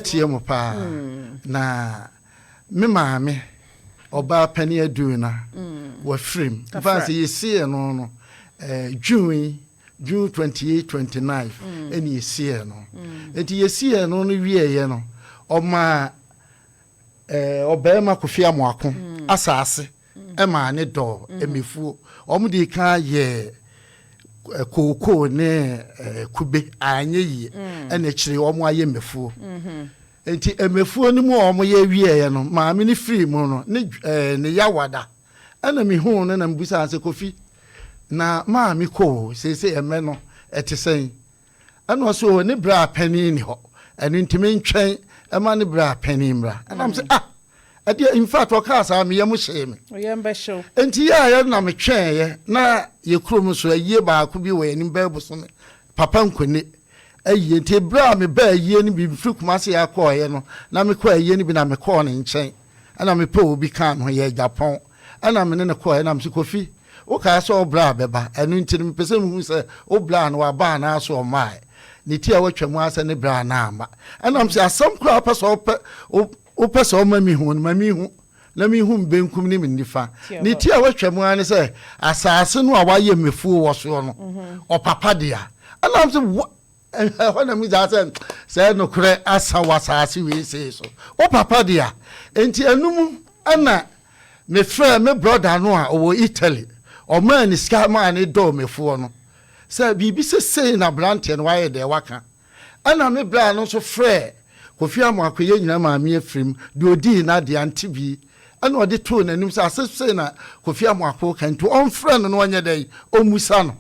Tie mo paa. Na me maame, ɔbaa panin aduru na wafirim. Mfa sɛ yɛsiee no no, June yi, June 28, 29 ɛna yɛsiee no. Nti yɛsiee no no wieeɛ no, ɔmaa ɔbarima Kofi Amoako asaase maa ne dɔɔ mmefuo. Wɔn de kan yɛɛ kookoo ne kube, anyɛ yie, ɛna akyire wɔn ayɛ mmefuo. Nti mmefuo no mu a wɔn yɛ wieeɛ no, maame no firi mu no, ne ne yawada ɛna mehuu no na mebisaa sɛ, Kofi, na maame koo seesei ɛmɛ no ɛte sɛn? Ɛna ɔse o ne bra panin ni hɔ, ɛno nti mentwɛn ɛma ne bra panin mmra. Ɛna mese ah, ɛdeɛ in fact ɔkaa saa me yam hyee me. Wo yam bɛhye wo. Nti yɛ a yɛ na metwɛɛyɛ na yɛ kurom nso ayie baako bi wɔ yɛn anim bɛyɛ bosome papa nkone ayie nti berɛ a mebaa ayie no bi mfiri Kumasi akɔɔyɛ no na mekɔ ayie no bi na mekɔɔ ne nkyɛn ɛna mepɛ obi kaa me ho yɛ Japan ɛna me ne no kɔɔɛ ɛna mese Kofi Wokaa sɛ wo bra bɛba, ɛno nti no mepɛ sɛ mehu sɛ wo bra no waba anaa so ɔmmaeɛ. Ne ti a watwa mu ara sɛ ne bra no amma. Ɛna mese asɛm koraa a wopɛ sɛ wopɛ wopɛ sɛ ɔma mehu no ma menhu na menhu me benkum ne me nifa. Ne ti a watwa mu ara ne sɛ asase no a wayɛ mmefuo wɔ soɔ no ɔpapa dea. Ɛna mese wa ɛhɔ na megyaa sɛ sɛ nokorɛ asa wɔ asase wei sei so wo papa dea. Enti ɛno mu ɛna Mefrɛɛ me brɔda no a ɔwɔ Italy, ɔmaa ne sika maa ne dɔɔ mefoɔ no sɛ biribi sesei na abranteɛ no wayɛ deɛ waka. Ɛna me bra no nso frɛɛ Kofi Amoako yɛn nyinaa maame afirim deɛ ɔdii n'adeɛ ante bi ɛna ɔde too n'anim sɛ ase sei na Kofi Amoako reka nti ɔmfrɛ no na ɔnyɛ dɛn ɔmmusa no.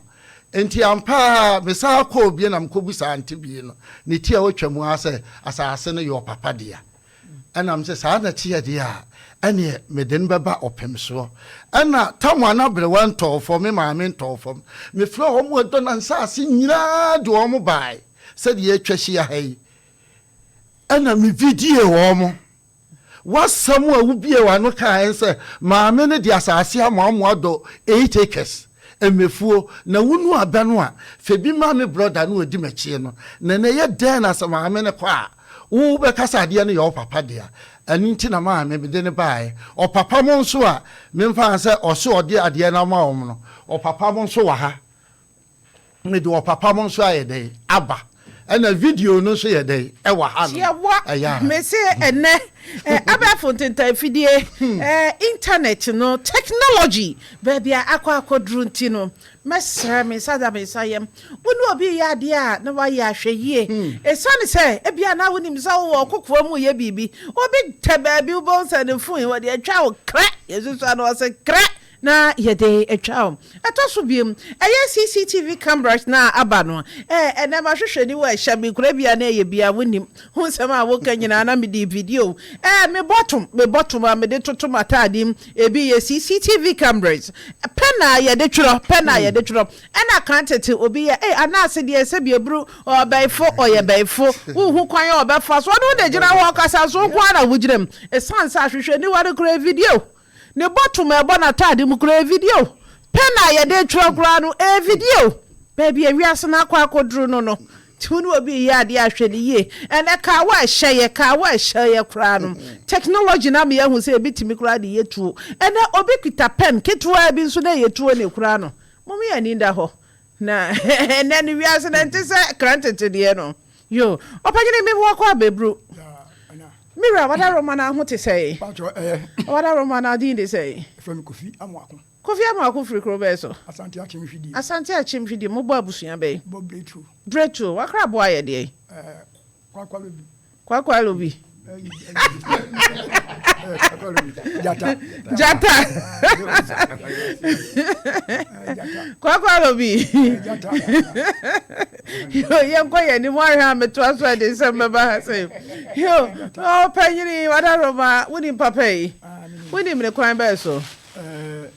Nti ampa ara mesan kɔɔ bio na mekɔbusaa ante bi no ne ti a ɔtwa mu ara sɛ asase no yɛ ɔpapa dea. Ɛna mese, Saa na ɛteɛ deɛ a, ɛneɛ mede no bɛba ɔpem soɔ. Ɛna tam a na aberewa ntɔɔ fam, me maame ntɔɔ fam. Mefrɛɛ wɔn a ɛdɔ na nsaase nyinaa de wɔn baeɛ sɛdeɛ yɛatwa ahyia ha yi. Ɛna me vidie wɔn. W'asɛm a wobiee w'ano kaeɛ ne sɛ, maame no de asaase ama wɔn adɔ 8 acres mmefuo, na wonu abɛ no a, fa bi ma me brɔda no a ɔdi m'akyi no. Na na ɛyɛ dɛn na sɛ maame no kɔ a, Wo bɛka sɛ adeɛ no yɛ wo papa dea, ɛno nti na maa me mede no baeɛ. Ɔpapa mo nso a memfa no sɛ ɔse ɔde adeɛ no ama wɔn no, ɔpapa mo nso wɔ ha. Mede ɔpapa mo nso ayɛ dɛn? Aba. Ɛna video no nso yɛ dɛn? Ɛwɔ ha nom. Tiawa, Ɛyɛ a. mese ɛnɛ eh, abɛɛfo ntentan afidie, eh, internet no, technology, baabi a akɔ akɔduru nti no, Mɛsrɛ, me nsa da me nsa yam. Wo ne obi reyɛ adeɛ a, na woayɛ ahwɛyie. Ɛsiane sɛ ebia na wonim sɛ wowɔ kokoa mu reyɛ biribi. Obi tɛ baabi, wobɛhu sɛ ne fon yi, wɔde atwa wo krɛ. Yɛsusua no, ɔse krɛ na yɛde atwa wo. Ɛtɔ so biom, ɛyɛ CCTV cameras no a aba no, ɛɛ, ɛnnɛ m'ahwehwɛniwa a ɛhyɛ me kura bi a na ɛyɛ bi a wonnim ho nsɛm a woka nyinaa na mede video, ɛɛ, me bɔtom, me bɔtom a mede toto m'ataade mu, Ebi yɛ CCTV cameras pɛ na yɛde twerɛ, pɛ na yɛde twerɛ. Ɛna kan tete obi yɛ, ei anaase deɛ sɛbi aburu ɔbɛɛfo, ɔyɛ bɛɛfo, wonhu kwan a ɔbɛfa so, ɔne wo na gyina hɔ ɔkasa nso wo nko ara na wogyina mu. Ɛsiane sɛ ahwehwɛniwa no koraa video, ne bɔtom a ɛbɔ n'ataade mu koraa video, pɛ na yɛde twerɛ koraa no ɛyɛ video. Baabi a wiase no akɔ akɔduru no no, Nti wo ne obi reyɛ adeɛ a hwɛ no yie. Ɛnɛ kaawa a ɛhyɛ yɛ, kaawa a ɛhyɛ yɛ koraa no, technology no ama yɛahu sɛ ebi tumi koraa de yɛ tuo. Ɛnɛ obi kita pen ketewaa bi nso na ɛyɛ tuo na ekura no. Mom yɛn ani nda hɔ. Na ɛnɛ no wiase no ɛnte sɛ kran tete deɛ no. Yoo, ɔpanyini me wɔ kɔ abɛburu. Me wura, wada Roma no ho te sɛn? Wada Roma no din de sɛn? Kofi Amoako. Kofi Amoako firi kuro bɛn so? Asante Akyem Hwidie. Asante Akyem Hwidie, mobɔ abusua bɛn? Bɔ Bretuo. Bretuo, w'akra aboa yɛ deɛn? Ɛɛ, Kwakwalobi. Kwakwalobi. Gyata. Gyata. Kwakwalobi. Gyata. Yo, yɛnkɔ yɛn anim ahwɛ a metoa so ɛde nsɛm bɛba ha sɛ. Yo, ɔpanyini, wadaroma, wonim papa yi? Wonim ne kwan bɛn so? Ɛɛ,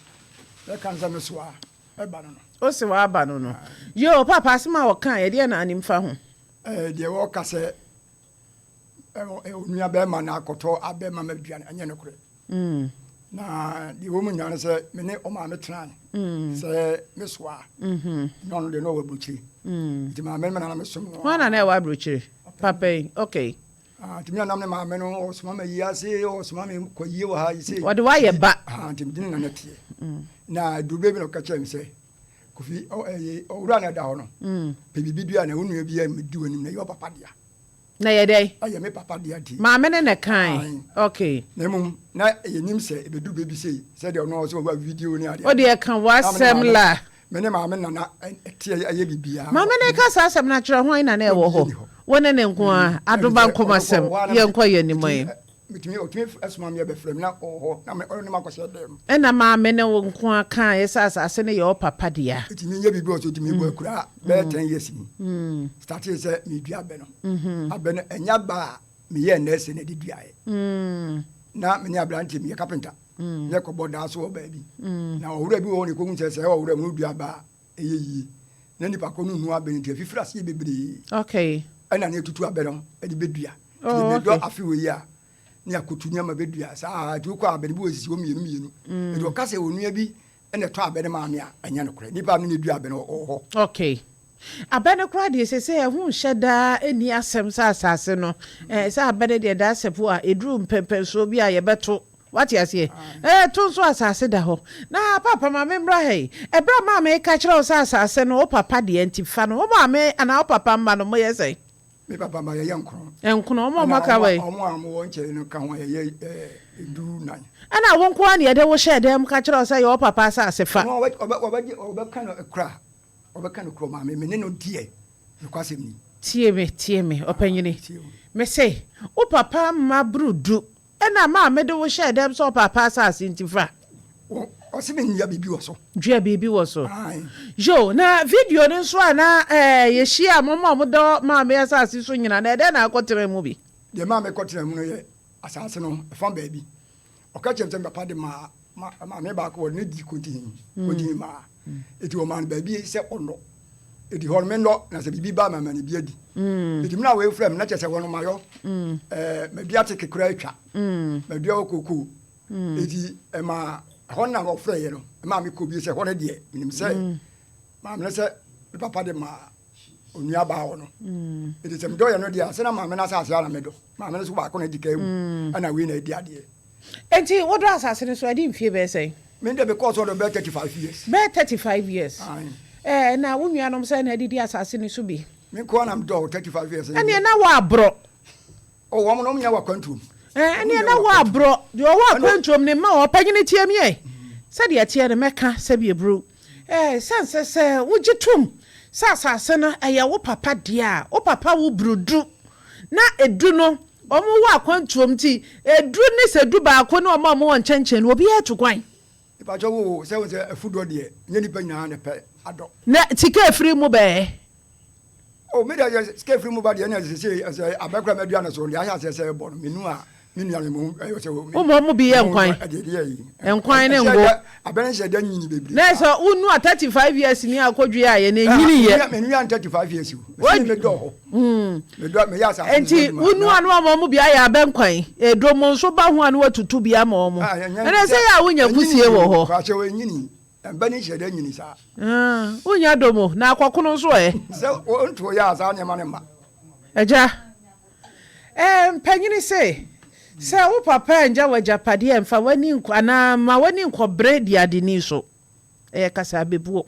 bɛka no sɛ me so a, ɛba no no. Ose w'aba no no. Yoo, paapa asem a ɔka yɛ deɛ na anim fa ho? Ɛɛ, deɛ wɔka sɛ onua bɛrima na akɔtɔ abɛ ma madua no, ɛnyɛ nokorɛ. Mm. Na deɛ ɛwɔ mu nyinaa ne sɛ me ne ɔmaame tenae mm. sɛ me so a. Mm-hmm. Na ɔno deɛ na ɔwɔ aburokyire. Mm. Nti maame no na na mesom no. Hwan na na ɛwɔ aburokyire? Papa yi, okay. Ah, nti me na nam ne maame no ɔsoma me ayi ase ɔsoma me kɔ yie wɔ ha yi sei. Wɔde woayɛ ba. Ah, nti mede ne nana teɛ. Na duru baabi na ɔka kyerɛ me sɛ Kofi ɛyɛ ɔwura na ɛda hɔ no. Pɛ biribi dua na wo nua bi a medi w'anim na ɛyɛ ɔpapa dea. Na ɛyɛ dɛn? Ɛyɛ me papa dea nti. Maame no na ɛkae. Okay. Na mmom na yɛnim sɛ ɛbɛduru baabi sei sɛdeɛ ɔno ɔsɛ ɔwɔ video ne adeɛ. Wo deɛ ka w'asɛm la. Me ne maame nana ɛteɛ ɛyɛ biribiara. Maame no reka saa asɛm no akyerɛ hwan na na ɛwɔ hɔ? Wo ne ne nko ara? Adoba nkɔmasɛm, yɛnkɔ yɛn anim ɛ. Metumi, ɔtumi soma me ɛbɛfrɛ me na ɔwɔ hɔ na me ɔne me akɔhyɛ dan mu. Ɛna maame ne wo nko ara kaeɛ sɛ asase no yɛ wo papa dea. Nti menyɛ biribi wɔ so nti mebɔ akuraa bɛyɛ 10 years ni. Startee sɛ medua abɛ no. Abɛ no ɛnyɛ aba a meyɛɛ nurse na ɛde duaeɛ. Na me ne aberanteɛ meyɛ carpenter. Na ɛkɔbɔ daa so wɔ baabi. Na ɔwura bi wɔ hɔ na ɛkɔhu sɛ sɛ ɔwura mu no dua aba a ɛyɛ yie. Na nipa ko no nnu abɛ no nti afifiri aseɛ bebree. Okay. Ɛna na ɛtutu abɛ no de bɛdua. Nti oh, medɔ afe wei a ne akɔtu nneɛma bɛdua saa nti wokɔ abɛ no bi wɔ sisi hɔ mmienu mmienu. Nti ɔka sɛ onua bi na ɛtɔ abɛ no maa me a ɛnyɛ nokorɛ. Nipa no na ɛdua abɛ no ɔwɔ hɔ. Okay. Abɛ no koraa deɛ seesei ɛho nhyɛ daa nni asɛm sɛ asase no. Ɛɛ sɛ abɛ no deɛ daa sɛ po a ɛduru mpɛnpɛnsoɔ bi a yɛbɛto. Wate aseɛ? Ɛɛ to nso asase da hɔ. Na paapa ma me mmra ha yi. Ɛberɛ a maame reka kyerɛ wo sɛ asase no wo papa deɛ nti fa no, wo maame anaa wo papa mma no moyɛ sɛn? Me papa mma yɛyɛ nkono. Nkono, wɔn a wɔaka wɔ yi? Ɛna wɔn a wɔwɔ nkyɛn no ka ho a yɛyɛ ɛɛ du nan. Ɛna wo nko ara na yɛde wo hyɛɛ dan mu ka kyerɛɛ wo sɛ yɛ wo papa asase fa. Ɔno ɔbɛgye ɔbɛka no kora. Ɔbɛka nokorɛ maame, me ne no deɛ nokwasɛm ni. Tie me, tie me, ɔpanyini. Mese, wo papa mma boro du, ɛna maame de wo hyɛɛ dɛm sɛ ɔpaapa asase nti fa. Ɔse me nnua biribi wɔ so. Dua biribi wɔ so. Yo, na video no nso a na ɛɛ yɛhyia mo ma wɔdɔ maame asase so nyina na ɛdɛn na akɔtena mu bi? Deɛ maame kɔtena mu no yɛ asase no ɛfa baabi. Ɔka kyerɛ me sɛ me papa de maa ma maame baako wɔde no di kontihin kontihin maa eti ɔmaa no baabi sɛ ɔnnɔ eti hɔ no mennɔ na sɛ biribi ba ma ma ne bi adi eti mu na wɔafura mu na kyerɛ sɛ wɔn mayɔ ɛɛ madua teke koraa atwa madua wɔ koko eti ɛma ɛhɔ na wɔfrɛ yɛ no ɛma me kɔ bi sɛ ɛhɔ no deɛ menim sɛ maame no sɛ me papa de maa onua baa hɔ no eti sɛ medɔ yɛ no deɛ asɛ na maame no asase ara na medɔ maame no so baako na adi ka awu ɛna wei na adi adeɛ. Enti wodɔ asase no so ɛde mfie bɛyɛ sɛn? Me deɛ mekɔɔ so ɔdɔ bɛyɛ 35 years. Bɛyɛ 35 years. Ɛɛ na wo nuanom sɛn na adidi asase no so bi? Me nko ara na medɔ 35 years. Ɛneɛ na wɔaborɔ. Oh, wɔn na wɔn nyinaa wɔ akwantuom. Ɛɛ ɛneɛ na wɔaborɔ. Deɛ ɔwɔ akwantuom ne mma ɔpanyini tie me ɛ. Sɛdeɛ ɛteɛ no mɛka sɛbi eburu. Ɛɛ sɛ nsɛ sɛ wogye tom sɛ asase no ɛyɛ wo papa deɛ a, wo papa wo burudu na edu no Wɔn wɔ akwantuom nti eduru ne sɛ du baako ne wɔn a wɔn wɔ nkyɛnkyɛn no obiara tu kwan. Mepakyɛw wo wo sɛ wo sɛ afudɔ deɛ nyɛ nipa nyinaa na ɛpɛ adɔ. Na sika efiri mu bɛɛ. Oh me deɛ sika efiri mu ba deɛ ɛna sese sɛ abɛ kora mɛdua no so deɛ ahyɛ aseɛ sɛ ɛbɔ no menu a me nua no mo ɛyɛ sɛ wo mo mo bi yɛ nkwan nkwan ne ngo abɛ no hyɛ da nyini bebree. Na sɛ wo nua 35 years ni akɔdua a yɛ na enyini yɛ. Me nua 35 years o. Mesi me dɔ hɔ. Enti wo nuanom ama wɔn bi ayɛ abɛnkwan, eduro mo nso ba ho a na watutu bi ama wɔn. Ɛnna ɛsɛ yɛ a wonya kusie wɔ hɔ. Wonya domo na akɔkono nso ɛ. Agya, ɛɛ mpanyini se, sɛ wo papa angya w'agyapadeɛ mfa w'ani nkɔ anaa ma w'ani nkɔbere deadeni so. Ɛyɛ kasabebuo.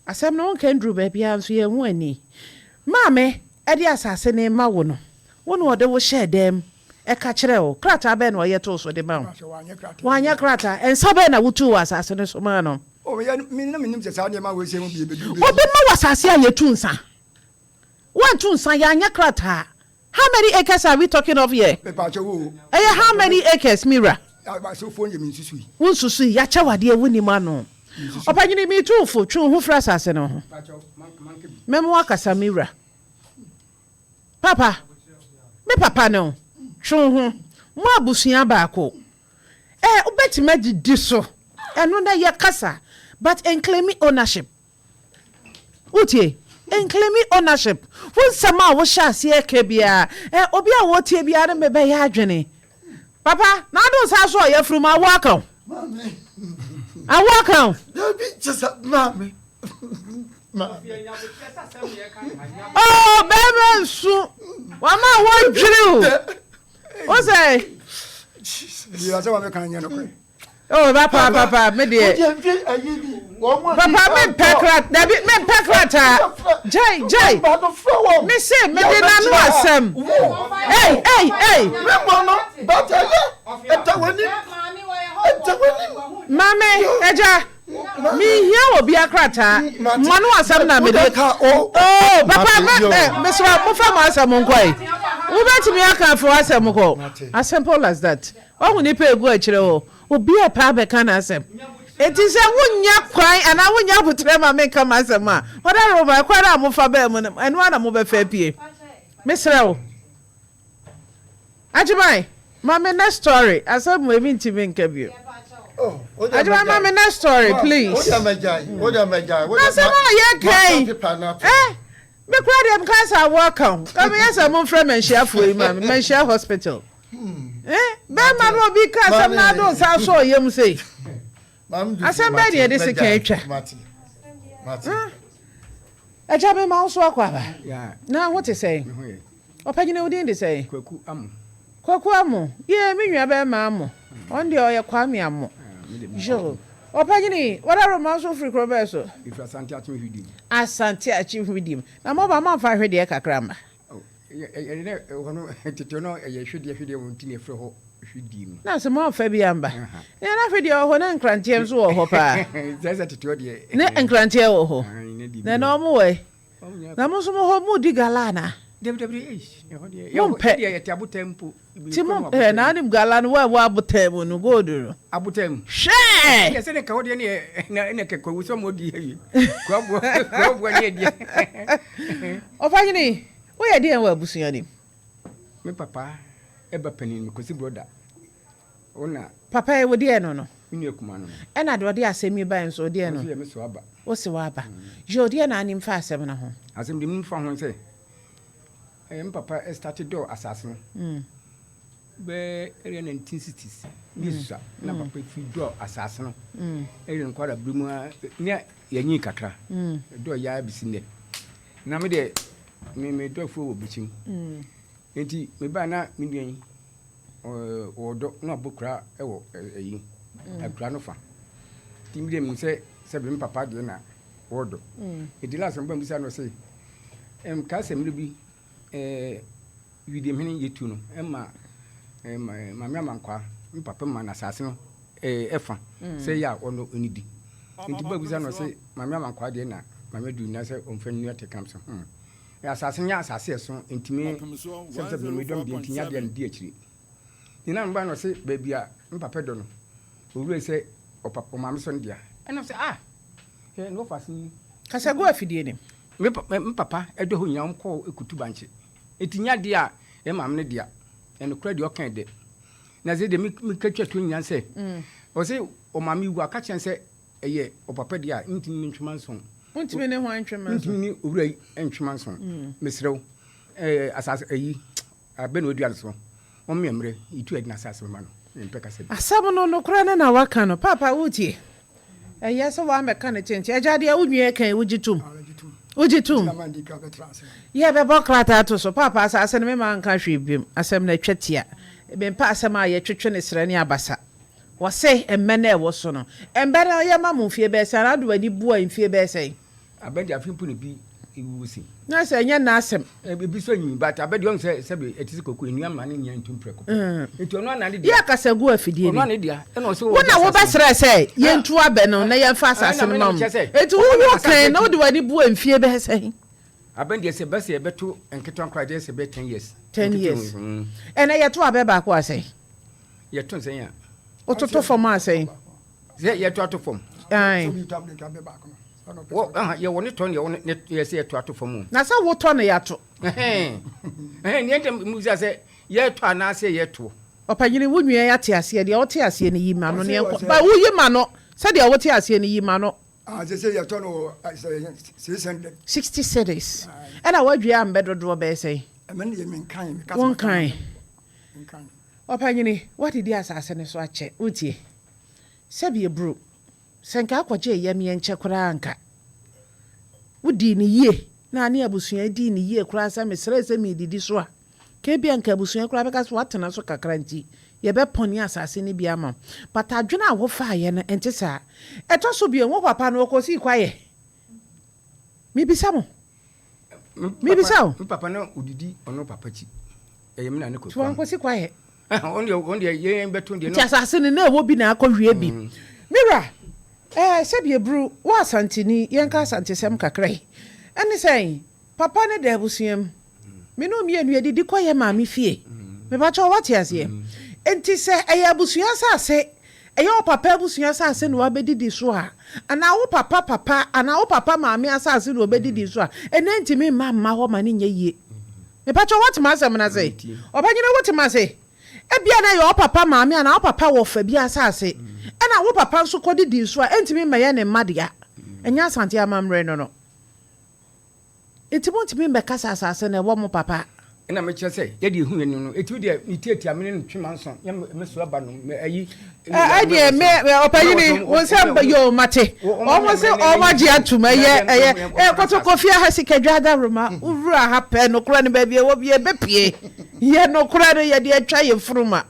Asɛm no wonka nduru baabiara nso yɛnhu ani. Maame de asase no rema wo no, wo na ɔde wo hyɛɛ dan mu ka kyerɛɛ wo. Krataa bɛn na ɔyɛ too so de maa wo? Wanyɛ krataa. Nsa bɛn na wotuu wɔ asase no so maa no? Obi ma wo asase a yɛtu nsa. Woantu nsa, yɛanyɛ krataa. How many acres are we talking of here? Ɛyɛ how many acres, me wura? Wonsusui, yɛakyɛ wo adeɛ, wonnim ano. Ɔpanyini, metu wo fo, twe wo ho firi asase no ho. Mɛma woakasa, me wura. Papa, me papa ne wo, twe wo ho. Mo abusua baako. Eh, wobɛtumi adidi so. Ɛno na ɛyɛ kasa, but ɛnclaimi ownership. Wotie? Nclaimi ownership. Wo nsɛm a wohyɛ aseɛ reka biara, eh, obi a wɔretie biara ne me bɛyɛ adwene. Papa, na ado nsa so ɔyɛ firi mu, awo aka wo. Maame. Awo aka wo. Dabi, kyɛ sɛ maame. Oh, bɛrima nsu. Wama wɔdwiriw. Wo sɛ. Deɛ sɛ wɔbɛka nyɛ nokorɛ. Oh, papa, papa, me deɛ. Papa, me mpɛ kra, dabi, me mpɛ krataa. Jai, jai. Me se, me de n'ano asɛm. Ei, ei, ei. Me mmɔ no, but ɛyɛ, ɛda w'anim, ɛda w'anim. Maame, agya, menhia obia krataa. Mo ano asɛm na mede. Oh, papa, me, eh, mesrɛ, mofa mo asɛm nkɔ yi. Wobɛtumi aka afi w'asɛm kɔ. As simple as that. Wahu nipa egu akyire hɔ. Obi a pɛ abɛka n'asɛm. Enti sɛ wonnya kwan anaa wonnya aboterɛ ma menka m'asɛm a, Mother Roma, ɛkwan a mofa baa mu no, ɛno ara na mobɛfa apue. Mesrɛ wo. Agyeman, ma me next story. Asɛm wei mentumi nka bio. Agyeman, ma me next story, please. Na asɛm a yɛka yi, eh, me kora deɛ meka sɛ awoɔ aka ho. Ka meyɛ sɛ momfrɛ manhyiafoɔ yi ma me, Manhyia Hospital. Eh, bɛrima no obi ka asɛm na ado nsa asɔ ɔyam sei. Asɛm bɛɛ ne yɛde sika atwa. Agya me ma wo so akɔ aba. Na ho te sɛn? Ɔpanyini wo din de sɛn? Kwaku Amo. Kwaku Amo. Yee, me nua bɛrima Amo. Ɔno deɛ ɔyɛ Kwame Amo. Yo. Ɔpanyini, wɔda Roma nso firi kuro bɛɛ so? Ɛfiri Asante Akyem Hwidim. Asante Akyem Hwidim. Na mo ba moamfa hwedeɛ kakra mma? Ɛyɛ dɛ ɛhɔ no tete no ɛyɛ hwedeɛ hwedeɛ wɔn ti na ɛfrɛ hɔ hwedie mu. Na sɛ moamfa bi amba. Na na hwedeɛ wɔ hɔ na nkranteɛ nso wɔ hɔ paa. Sɛ sɛ tete hɔ deɛ. Ne nkranteɛ wɔ hɔ. Na na wɔn wɔ yi. Na mo nso mo hɔ mo di gala ana? Dabi dabi eish ɛhɔ deɛ. Mo mpɛ. Deɛ yɛte abotan mpo. Ti mo mpɛ na anim gala no wɔ ɛwɔ abotan mu no gold no. Abotan mu. Hwɛ! Yɛ sɛ ne ka hɔ deɛ ne yɛ na na kɛkɛ wusɔ mo di ayi. Kuraboɔ kuraboɔ ne yɛ deɛ. Ɔpanyini, woyɛ deɛn wɔ abusua no mu? Me papa ba panin, me Kwasi brɔda, wo na. Papa yi, wo deɛn no no? Me nua kumaa no no. Ɛna deɛ ɔde asɛm yi baeɛ nso, wo deɛn no? Ɔno nso yɛ me so aba. Wo se w'aba. Yoo, deɛn na anim fa asɛm no ho? Asɛm deɛ menim fa ho ne sɛ, ɛyɛ me papa starte dɔɔ asase no bɛyɛ early 1960s, ne sua na papa firi dɔɔ asase no ɛyɛ nkwadaa bere mu ara ne yɛnyin kakra, dɔɔ yɛ ara bɛsi nnɛ. Na me deɛ, me me dɔfoɔ wɔ Bukyim. Nti me baa na me nua yi ɔwɔ dɔ na ɔbɔ kura wɔ ɛyi akura no fa. Nti me deɛ menim sɛ sɛ me papa deɛ na ɔwɔ dɔ. Nti last mba mbisa no ɔse ɛm kaa sɛ mmerɛ bi ɛɛ Widemhene yɛtu no ɛma ɛma Maame Amankwaa me papa ma no asase no ɛfa sɛ yɛ a ɔno ɔnidi. Nti ba bisa no ɔse Maame Amankwaa deɛ na Maame Adu nna sɛ ɔmfa nnua te kam so hmm. Asase no nyɛ asase ɛso nti me sɛ sɛ me dɔm deɛ nti nyɛ adeɛ a medi akyire. Nti na meba no ɔse baabi a me papa dɔ no owura sɛ ɔpapa ɔmaame sɔ no dea. Ɛna ɔse ah hwɛ ne wɔfa ase yi. Kasa gu afidie no mu. Me papa dɔ hɔ nyinaa wɔn kɔɔ kutu bankye nti nyɛ adeɛ a yɛ maame no dea. Ɛnokorɛ deɛ ɔkae dɛ. Na sɛ deɛ meka twa toɔ nyinaa sɛ ɔse ɔmaame wu a ka kyerɛ no sɛ ɛyɛ ɔpapa deɛ a mentumi ne ntwema nson. Wontumi ne hwan ntwema nson? Mentumi ne owura yi ntwema nson. Mesrɛ wo, ɛɛ asase ayi abɛ na wadua no so. Wɔmmea mmerɛ yɛtu ɛde n'asase bɛma no. Mempɛ kasa bi. Asɛm no nokorɛ no na waka no. Paapa wotie? Ɛyɛ sɛ woammɛka no kyenkyen. Agya deɛ wo nua ka yi wogye tom? Wogye tom? Yɛbɛbɔ krataa to so. Paapa asase no memma nka hwee biom. Asɛm no atwa tia. Mempɛ asɛm a yɛtwetwe no serɛ ne abasa. Wɔse mmɛ no a ɛwɔ so no, mmɛ no yɛma mo mfie bɛyɛ sɛn anaa wode w'ani bua mfie bɛyɛ sɛn? Abɛ deɛ afe mpo na ebi wuwu se. Na sɛ ɛnyɛ n'asɛm. Ebi nso anyin but abɛ deɛ ɔhu sɛ sɛbe ɛte sɛ koko nnua mma ne nnya ntu mprɛko pɛ. Nti ɔno ana ne dea. Yɛ akasa gu afidie no. Ɔno ana ne dea ɛna ɔse Wo na wobɛsrɛ sɛ yɛntu abɛ no na yɛmfa asase no ma mo. Nti wo wo kan na wode w'ani bua mfie bɛyɛ sɛn? Abɛ deɛ sɛ bɛsɛ yɛbɛto nketewa koraa deɛ sɛ bɛyɛ 10 years. 10 years. Ɛnɛ yɛto abɛ baako a sɛn? Yɛto nsɛn a. Wototo fam a sɛn? Sɛ yɛto ato fam. Ae. Wɔ aha yɛwɔ ne tɔ ne yɛwɔ ne yɛ sɛ yɛto ato fam o. Na sɛ wotɔ no yɛato. Ɛhɛn ɛhɛn nea nti mu bisa sɛ yɛtɔ anaasɛ yɛtoɔ. Ɔpanyini wo nua yi ate aseɛ deɛ ɔte aseɛ no yi ma no ne yɛnkɔ ba woyi ma no sɛdeɛ wote aseɛ no yi ma no. Ah sɛ sɛ yɛtɔ no wɔ sɛ 600. 60 cedis ɛna wadua ambɛ dodoɔ bɛyɛ sɛn. Ɛmɛ no deɛ menkan meka sɛ Wonkan. Ɔpanyini, woadidi asase no so akyɛ, wotie? Sɛbi aburo, sɛ nka akɔgye yam yɛ nkyɛ koraa anka. Wodii no yie na ne abusua dii no yie koraa sɛ mesrɛɛ sɛ meredidi so a, nka ebia nka abusua koraa bɛka sɛ woatena so kakra nti yɛbɛpɔne asase no bi ama wo. But adwene a wofaeɛ no ɛnte saa. Ɛtɔ so bio, wo papa no ɔkɔsii kwaeɛ? Mebisa mo. Mebisa wo. Me papa na odidi ɔno papa akyi. Ɛyɛ me na ne kɔkɔ. Wankɔsi kwaeɛ. Ɔno deɛ ɔno deɛ yɛn bɛto deɛ. Nti asase no na ɛwɔ bi na akɔwie bi. Me wura, ɛɛ sɛbi eburu wo Asanteni, yɛnka Asantesɛm kakra yi. Ɛne sɛn? Papa no da abusua mu. Me ne wo mmienu yɛdidi kɔ yɛn maame fie. Mepakyɛw woate aseɛ? Nti sɛ ɛyɛ abusua asase Ɛyɛ wo papa abusua asase na wabɛdidi so a, anaa wo papa papa anaa wo papa maame asase na ɔbɛdidi so a, ɛnɛ ntumi mma mma hɔ ma no nyɛ yie. Mepakyɛw woate m'asɛm no ase? Ɔbanyini wote m'ase? Ebia na ɛyɛ wo papa maame anaa wo papa wɔfa bi asase ɛna wo papa nso kɔdidii so a, ɛntumi mmɛyɛ ne mma dea. Ɛnyɛ Asante amammerɛ no no. Enti montumi mmɛka sɛ asase no, ɛwɔ mo papa. Ɛna mekyerɛ sɛ, yɛde ehu yɛn no, eti deɛ metiatia me ne no twe manso, nyɛ me so aba no, me ayi. Ɛdeɛ me ɔpanyini wo nsɛm yoo mate wɔn se wɔn agye atum ɛyɛ ɛyɛ ɛ kotoko fie ha sikadwa adaworoma wowura ha pɛ nokorɛ no baabi ɛwɔ bi ɛbɛpie yɛ nokorɛ no yɛde atwa yɛ furuma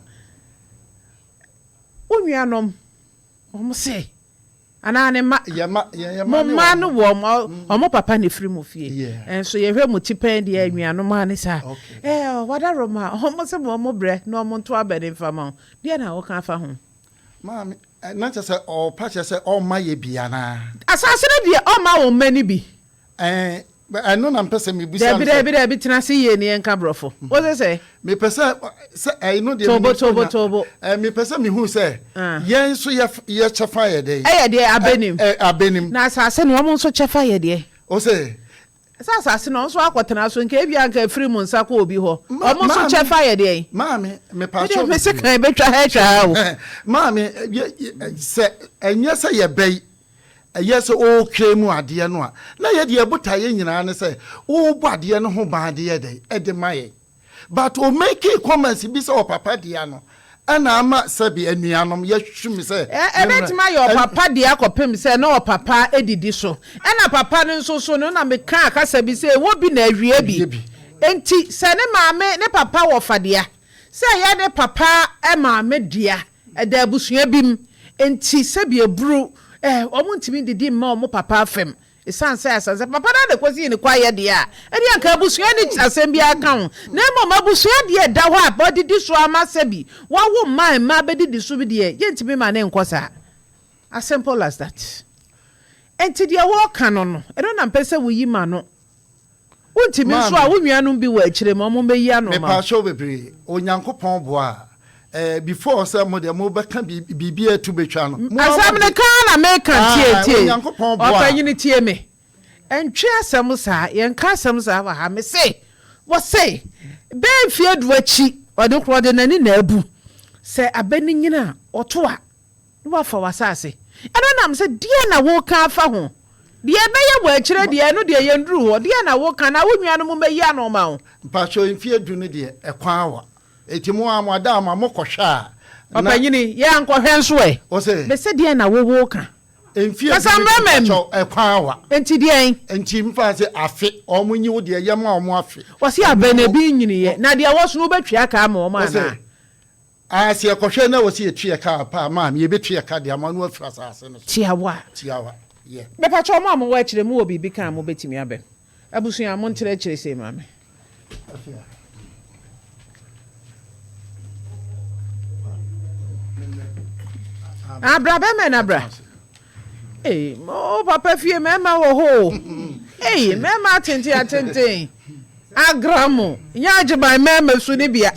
wo nuanom wɔn se. Anaa ne mma. Mo mma no wɔ wɔn papa na ɛfiri mo fie. Nso yɛhwɛ mo ti pɛn deɛ anuanom a ne saa. Ɛɛ wadaroma wɔn se mo wɔn brɛ na wɔn nto abɛ ne mfa ma wo. Deɛ na woka afa ho? Maame, na kyerɛ sɛ ɔpa kyerɛ sɛ ɔmma yɛ bi anaa? Asase no deɛ ɔmma wɔn mma no bi. Ɛɛ, ɛno na mpɛ sɛ mebisa no sɛ. Dabi, dabi, dabi, tena ase yie ne yɛnka borɔfo. Wo se sɛ? Mepɛ sɛ, sɛ ɛno deɛ. Tobo, tobo, tobo. Ɛɛ, mepɛ sɛ mehu sɛ, yɛn nso yɛ, yɛ kyɛfa yɛ dɛn? Ɛyɛ deɛ abɛnim. Ɛ, abɛnim. Na asase no, wɔn nso kyɛfa yɛ deɛ? Wo se? Sɛ asase no, wɔn nso akɔtena so, nka ebia nka efiri mo nsa kɔ obi hɔ. Wɔn nso kyɛfa yɛ deɛn? Maame, mepa kyɛw. Medeɛ mese kan ebetwa ha atwa ha o. Maame, sɛ ɛnyɛ sɛ yɛbɛyi, Ɛyɛ sɛ ɔretwa mu adeɛ no a, na yɛ deɛ botaeɛ nyinaa ne sɛ worebɔ adeɛ no ho ban de yɛ dɛn de ma yɛn. But o makee comments bi sɛ ɔpapa dea no ɛna ama sɛbe anuanom yɛhwe me sɛ Ɛ ɛbɛtumi ayɛ ɔpapa dea kɔpem sɛ na ɔpapa didi so. Ɛna papa no nso so no na mekaa kasa bi sɛ ɛwɔ bi na awie bi. Enti sɛ ne maame ne papa wɔ fa dea, sɛ ɛyɛ ne papa maame dea, Ɛda abusua bi mu, enti sɛbi aburu eh, wɔn ntumi ndidi mma wɔn papa afam. Esiane sɛ ɛsɛ sɛ papa no ara na ɛkɔsii ne kwaeɛ deɛ a, ɛdeɛ anka abusua nni asɛm biara ka ho. Na mmom abusua deɛ ɛda hɔ a wɔadidi so ama sɛbi wɔawo mma a mma abɛdidi so deɛ, yɛntumi mma no nkɔ saa. As simple as that. Enti deɛ wɔreka no no, ɛno na mpɛ sɛ woyi ma no. Wontumi nso a, wo nuanom bi wɔ akyire ma wɔmmɛyi ano mma wo. Mepaakyɛw bebree, Onyankopɔn boa a, eh, before sɛ mo deɛ mobɛka biribi a ɛto bɛtwa no, mo ara Asɛm no mode. ka ara na meka, tie, tie, Onyankopɔn boa a. Ɔpanyini tie me, ntwe asɛm saa, yɛnka asɛm saa wɔ ha, mese, wɔse, bɛyɛ mfeɛ du akyi, ɔde korɔ ɔde n'ani na abu, sɛ abɛ no nyini a, ɔto a, Na wafa w'asase. Ɛno na mese, Deɛn na woreka afa ho? Deɛ ɛbɛyɛ wɔ akyire deɛ, ɛno deɛ yɛnnuruu hɔ. Deɛn na woreka? Na wo nuanom mmɛyi ano mma wo. Mpakyɛw mfeɛ du no deɛ ɛkwan awa enti mo ara mo ada ama mo kɔhwɛ a na. Ɔpanyini, yɛ ankɔhwɛ nso ɛ? Ose. Mese deɛn na wo woreka? Mfeɛ Kasa du no deɛ mmarima mu. mpakyɛw ɛkwan awa. Enti deɛn? Enti mfa sɛ afe, wɔn nyi wo deɛ yɛma wɔn afe. Ɔse abɛn na ebi nnyiniiɛ, na deɛ ɛwɔ so no wobɛtwea ka ama wɔn Ose. anaa? Aa sɛ yɛkɔhwɛ na wɔsi yɛtua ka a paa maame yɛbɛtua ka de ama no afiri asase no so. Tiawa. Tiawa, yeah. Mepakyɛw mo a mowɔ akyire mowɔ biribi ka a mobɛtumi aba mu. Abusua montra akyire sei ma me. Ah bra bɛmɛ na bra. Ei mo papa fie mɛma wɔ hɔ o. Ei mɛma atenten atenten. Agra mo nyɛ agyeman mɛma su ne bia.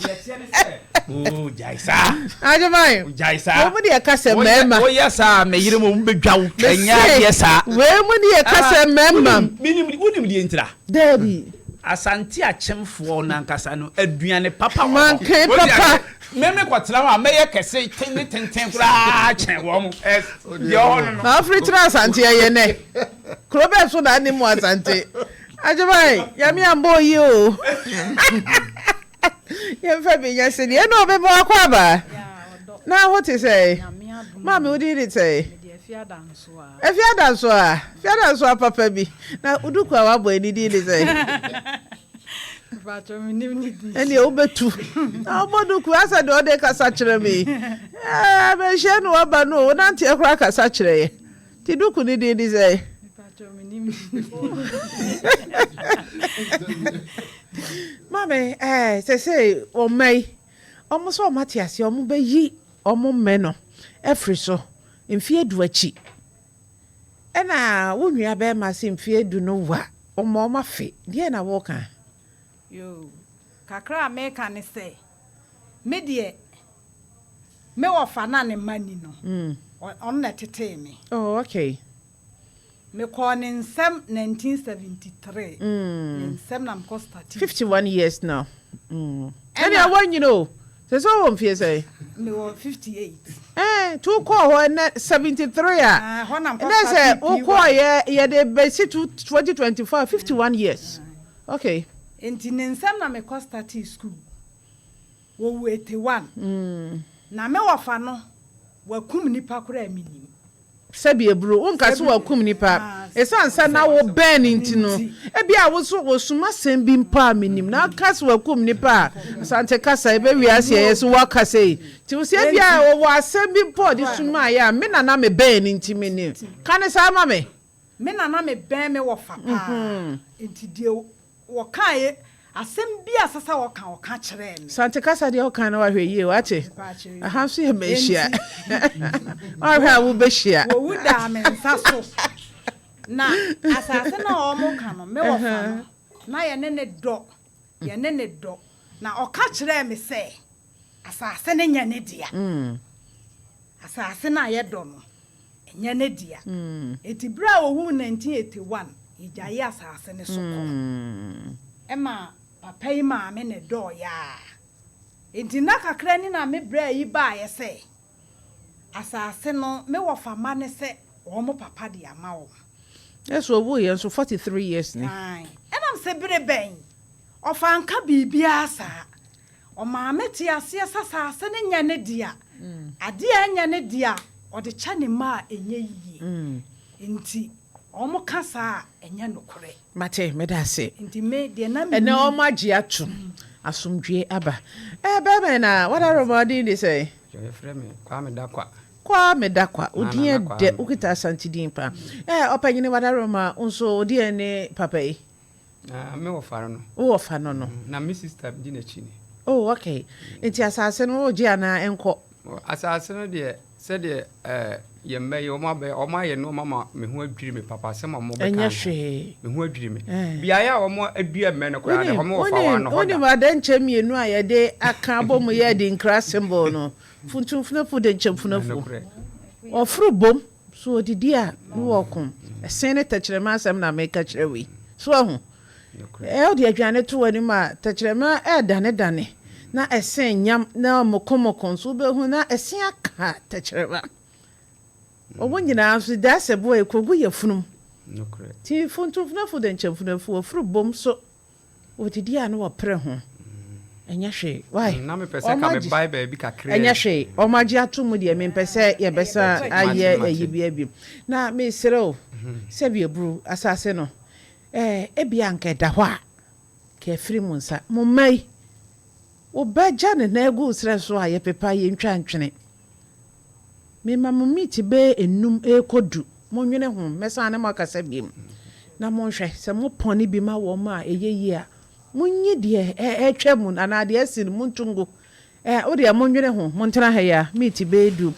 Oh, gyae saa. Agyeman. Gyae saa. Wei mu deɛ ka sɛ mɛma. Woyɛ saa me yere mu bɛdwa wo. Ɛnyɛ adeɛ saa. Wei mu deɛ ka sɛ mɛma. Wonim deɛ ntira. Daabi. Asante akyemfoɔ no ankasa no aduane papa wɔ hɔ. Mankan papa. Me me kɔtena hɔ a mɛyɛ kɛse te ne tenten koraa kyɛn wɔn. Deɛ ɔhɔ no no. Na afiri tena Asante ɛyɛ nɛ. Kuro bɛɛ so na anim Asante. Agyeman, Nyame ambɔ oyi o. Yɛmfa bi nyɛ sedeɛ. Ɛna ɔbɛbɔ akɔ aba. Na ho te sɛ? Maame wo din de sɛ? Efi Adansoa. Efi Adansoa papa bi. Na wo duku a wabɔ yi ne din de sɛn? Ɛnneɛ wobɛtu. Na wobɔ duku asɛ deɛ ɔde kasa kyerɛ me yi. Ɛɛ bɛnhyɛ no waba no o, wonanteɛ koraa kasa kyerɛ yɛ. Nti duku ne din de sɛn? Maame, ɛɛ sɛsɛ wɔn mma yi, wɔn nso wɔn ate aseɛ, wɔn bɛyi wɔn mmɛ no afiri so mfeɛ du akyi. Ɛna wo nua bɛrima se mfeɛ du no wa, wɔma wɔn afe. Deɛn na woka? Yoo, kakra a meka ne sɛ, me deɛ, me wɔfa no a ne mma nni no, ɔno na ɛtetee me. Oh, okay. Mekɔɔ ne nsam 1973. Ne nsam na mekɔ startee. 51 years now. Mm. Ɛnna woanyini o. Sɛ sɛ wowɔ mfie sɛn? Mewɔ 58. Ɛɛ, nti wokɔɔ hɔ ɛnɛ 73 a. Ah, ɛhɔ na mekɔ Ɛnɛ sɛ startee P1. wokɔɔ yɛ yɛde bɛsi to 2024 51 years. Okay. Nti ne nsam na mekɔ startee school. Wɔwu 81. Na me wɔfa no, wakum nipa koraa a mennim. Sɛbi aburo, wonka sɛ wakum nipa. Esiane sɛ na wobɛn no nti no, ebia wo nso wosum asɛm bi mpo a mennim. Na woka sɛ wakum nipa a, Asante kasa, ɛbɛ wiase a ɛyɛ so woaka sei. Nti wo sɛ ebia ɔwɔ asɛm bi mpo a ɔde sumaeɛ a, me na na mebɛn no nti mennim. Ka no saa ma me. Me na na mebɛn me wɔfa paa, nti deɛ Wɔkae, asɛm bi a ɛsɛ sɛ wɔka, wɔka kyerɛɛ me. Sante kasa deɛ woka no wahwɛ yie wate. Aha nso yɛ manhyia. Wahwɛ a wobɛhyia. Wɔwu daa me nsa so. Na asase no a wɔka no, me wɔfa no, na yɛne no dɔ, yɛne no dɔ. Na ɔka kyerɛɛ me sɛ, Asase no nyɛ ne dea. Asase no a yɛdɔ no, ɛnyɛ ne dea. Enti bere a owuu 1981, yegyaee asase no so kɔ. Ɛma papa yi maame na ɛdɔɔ yɛn ara. Enti nna kakra ni na me bra yi baeɛ sɛ, asase no, me wɔfa mma no sɛ wɔn papa de ama wɔn. Ɛso owuiɛ nso 43 years ni. Ae. Ɛnam sɛ bere bɛn? Ɔfa anka biribiara saa. Ɔmaa me tee aseɛ sɛ asase no nyɛ ne dea. Adeɛ a ɛnyɛ ne dea, ɔde kyɛ ne mma a ɛnyɛ yie. Enti wɔka saa a, ɛnyɛ nokorɛ. Mate, meda ase. Enti me deɛ na Ɛnɛ mennim. wɔn agye atom, asomdwoeɛ aba. Ɛɛ bɛrima yi na w'adaworoma wo din de sɛn? Yɛfrɛ me Kwame Dakwa. Kwame Dakwa, wo din Nana yɛ dɛ, Kwame. wokita Asante din paa. Ɛɛ ɔpanyini w'adaworoma wo nso wo deɛ ne papa yi? Na me wɔfa no no. Wo wɔfa no no. Na me sister di n'akyi ni. Oh okay. Nti asase no wogye anaa ɛnkɔ? Asase no deɛ sɛdeɛ ɛɛ yɛn mma yi wɔn abɛ wɔn ayɛ nneɛma ma me ho adwiri me papa asɛm a wɔn bɛka Ɛnyɛ no hwee. me ho adwiri me. Beaeɛ a wɔn adua mmɛ no koraa deɛ Wonim wɔn wɔfa wɔn wonim ano hɔ da. wonim adɛnkyɛm mmienu a yɛde aka abɔ mu yɛ adinkra symbol no? Funtumfunafu denkyɛmfunafu. Nokorɛ. Ɔforo bom. So odidi a ne wɔko? Ɛsen ne tɛkyerɛma asɛm na meka kyerɛ wo yi. So wahu? Ɛ wode aduane to w'anim a, tɛkyerɛma ɛredanedane, na ɛsen nyam na mokomoko nso wobɛhu na ɛsen aka tɛkyerɛma. Wɔn nyinaa nso da sɛ boa ɛkɔgu yafunum. Nti funtumfunafu de nkyɛmfunafu wɔforo bom so. Wɔdidi a na wɔpere ho. Ɛnyɛ hwee. Why? Na mepɛ sɛ ka mebae baabi kakraa Ɛnyɛ hwee. Wɔn agye ato mu deɛ mempɛ sɛ yɛbɛsan ayɛ ayi bi abiem. Na mesrɛ o, sɛbi aburu asase no, eh, ebia anka ɛda hɔ a, ka afiri mo nsa. Mo mma yi, wo ba gya ne nan gu wo serɛ so a, yɛpepa, yɛntwa ntwene. Mema mo meat bɛyɛ nnum rekɔ du. Monnwene ho. Mɛsan ne mo akasa biom. Na monhwɛ, sɛ mopɔne bi ma wɔn a ɛyɛ yie a, monyi deɛ atwa mu anaa deɛ asi no, monto ngu. Ɛ, wo deɛ monnwene ho. Montena ha yi ara, meat bɛyɛ du.